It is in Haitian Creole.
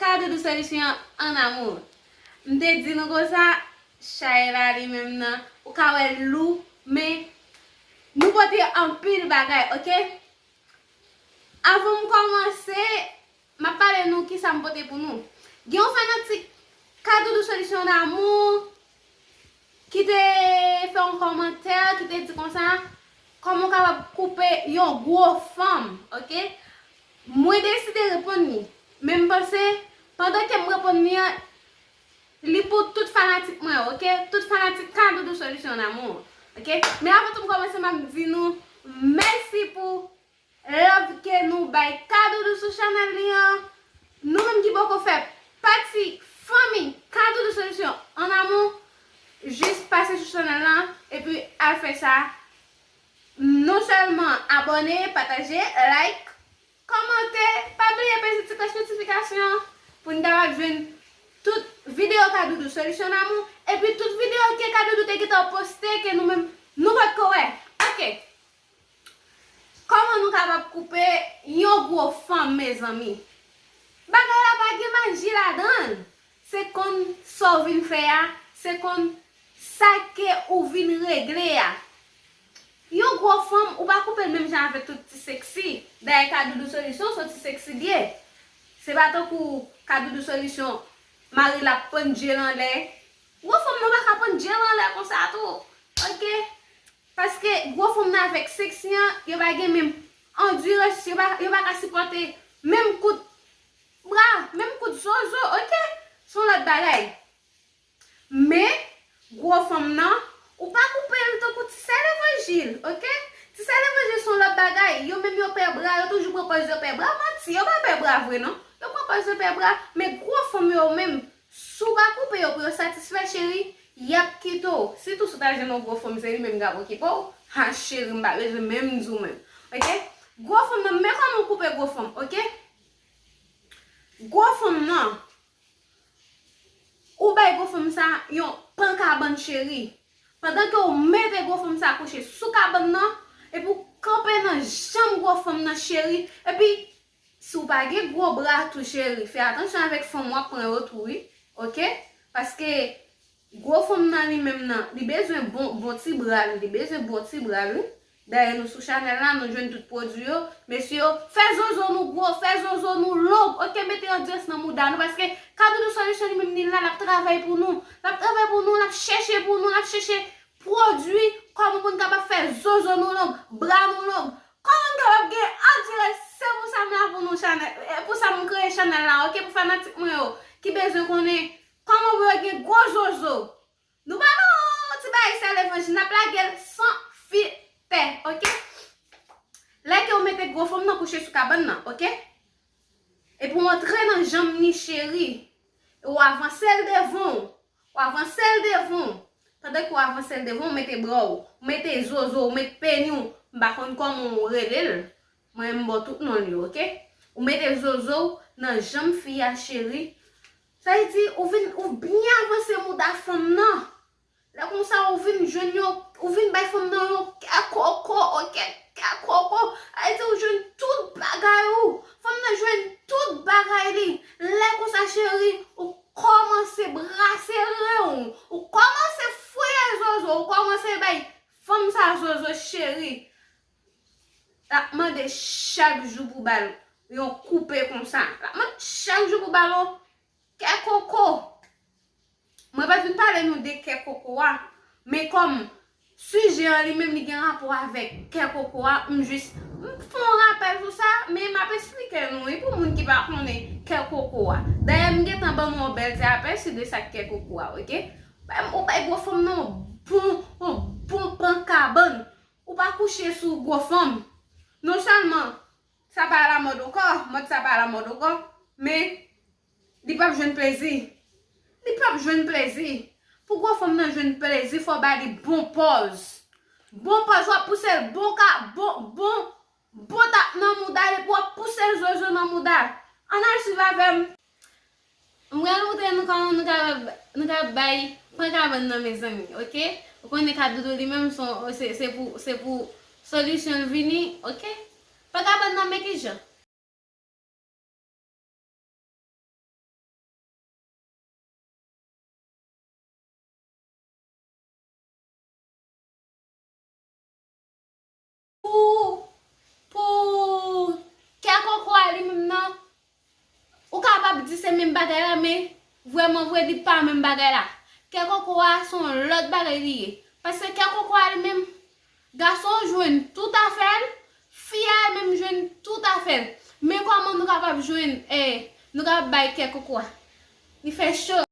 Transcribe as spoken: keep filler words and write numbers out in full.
Kadoudou Solisyon an amou. M te di nou konsa, chay la li menm nan, ou ka wè l lou, men nou pote anpil bagay, oke? Avan m kòmanse, m ap pale nou kisa m pote pou nou. Gen yon fanatik Kadoudou Solisyon an amou ki te fè yon kòmantè, ki te di konsa, kòman w kapab koupe yon gwo fanm, oke? Mwen deside reponn li. Men m panse, pandan ke m reponn li an, li pou tout fanatik mwen, oke? Tout fanatik Kadoudou Solisyon an amou, oke? Men avan tou m kòmanse, m ap di nou mèsi pou love ke nou bay Kadoudou sou chanèl li an. Nou menm ki poko fè pati fanmi Kadoudou Solisyon an amou, jis pase sou chanèl lan epi al fè sa. Non sèlman abòne, pataje, like, kòmante, pa bliye peze ti klòch notifikasyon an pou n kapab jwenn tout videyo Kadoudou Solisyon an amou, epi tout videyo ke Kadoudou te gentan poste ke nou menm nou potko wè. Oke. Kòman nou kapab koupe yon gwo fanm, mezanmi? Bagay la pa gen maji ladan l. Se konn sa w vin fè a, se konn sa ke ou vin regle a. Yon gwo fanm, ou pa koupe l menm jan avèk tout ti seksi. Dayè, Kadoudou Solisyon, se yon ti seksi l ye. Se pa tankou Kadoudou Solisyon, mari l ap pann je l anlè. Gwo fanm nan pa ka pann je l anlè konsa tou. Oke? Paske gwo fanm nan avèk seksi an, yo pa gen menm andirans, yo pa, yo pa ka sipòte menm kout bra, menm kout zozo, oke? Se yon lòt bagay. Men, gwo fanm nan, ou pa koupe l tankou ti sè levanjil, oke? Ti sè levanjil se yon lòt bagay. Yo menm yo pè bra, yo toujou pran pòz yo pè bra. Manti, yo pa pè bra vre non. Yo pran pòz yo pè bra, men gwo fanm yo menm, si w pa koupe yo pou yo satisfè, cheri, y ap kite w. Sitou si w ta jwenn yon gwo fanm, se li menm k ap okipe w. Ha, cheri, m pa bezwen menm di w menm. Oke? Gwo fanm nan, men kòman w koupe gwo fanm, oke? Gwo fanm nan, ou bay gwo fanm sa yon pan kabann, cheri. Pandan ke w mete gwo fanm sa kouche sou kabann nan, epi w kanpe nan janm gwo fanm nan, cheri, epi si w pa gen gwo bra tou, cheri, fè atansyon avèk fanm w ap pran yo tou, wi. Oke? Paske gwo fanm nan li menm nan, li bezwen bon, bon ti bra l, li bezwen bon ti bra l, wi. Dayè, nou sou chanèl la, nou jwenn tout pwodui yo. Mesye yo, fè zozo nou gwo, fè zozo nou long. Oke, mete andirans nan mouda nou, paske Kadoudou Solisyon li menm li la, l ap travay pou nou. L ap travay pou nou, l ap chèche pou nou, l ap chèche pwodui, kòman pou n kapab fè zozo nou long, bra nou long. Kòman n kapab gen andirans, se pou sa m la pou nou chanèl, e pou sa m kreye chanèl la, oke, pou fanatik mwen yo, ki bezwen konnen kòman pou yo gen gwo zozo. Nou pa nan ti bagay sè levanjil, n ap lage l san filtè, oke? Lè ke w mete gwo fanm nan kouche sou kabann nan, oke? Epi w antre nan janm ni, cheri. E w avanse l devan w. W avanse l devan w. Pandan ke w avanse l devan w, w mete bra w, w mete zozo, w mete peni w. M pa konn kòman w rele l. Mwen, m ba w tout non l yo, oke? Ou mete zozo w nan janm fi a, cheri. Sa vle di, ou vin, ou byen avanse mouda fanm nan. Lè konsa, ou vin jwenn yon, ou vin bay fanm nan yon kè koko, oke? Kè koko. Sa vle di, ou jwenn tout bagay ou. Fanm nan jwenn tout bagay li. Lè konsa, cheri, ou kòmanse bra sere w. Ou kòmanse fouye zozo. Ou kòmanse bay fanm sa zozo, cheri. L ap mande chak jou pou ba l yon koupe konsa. L ap mande chak jou pou ba l yon kè koko. Mwen pa t vin pale nou de kè koko a, men kòm sijè an li menm li gen rapò avèk kè koko a, m jis, m fè yon rapèl sou sa, men m ap esplike nou wi pou moun ki pa konnen kè koko a. Dayè, m gentan ban nou yon bèl ti apèsi de sa k kè koko a, oke? Bay, ou bay gwo fanm nan yon bon, yon bon pan kabann. Ou pa kouche sou gwo fanm. Non sèlman sa pa alamòd ankò, mòd sa pa alamòd ankò, men li p ap jwenn plezi. Li p ap jwenn plezi. Pou gwo fanm nan jwenn plezi, fò w ba li bon pòz. Bon pòz, w ap pouse l bon ka, bon, bon, bon tap nan mouda l, epi w ap pouse l zozo nan mouda l. Ann al swiv avè m. Mwen pral montre nou kòman nou ka, nou ka bay pan kabann nan, mezanmi, oke? Ou konnen Kadoudou li menm se, se pou, se pou solisyon l vini, oke? Pan kabann nan, men kijan. se menm bagay la, men vrèman vre, li pa menm bagay la. Kè koko a se yon lòt bagay li ye. Paske kè koko a li menm, gason jwenn tout afè l, fi a menm jwenn tout afè l. Men kòman nou kapab jwenn, eh, nou kapab bay kè koko a? Li fè cho.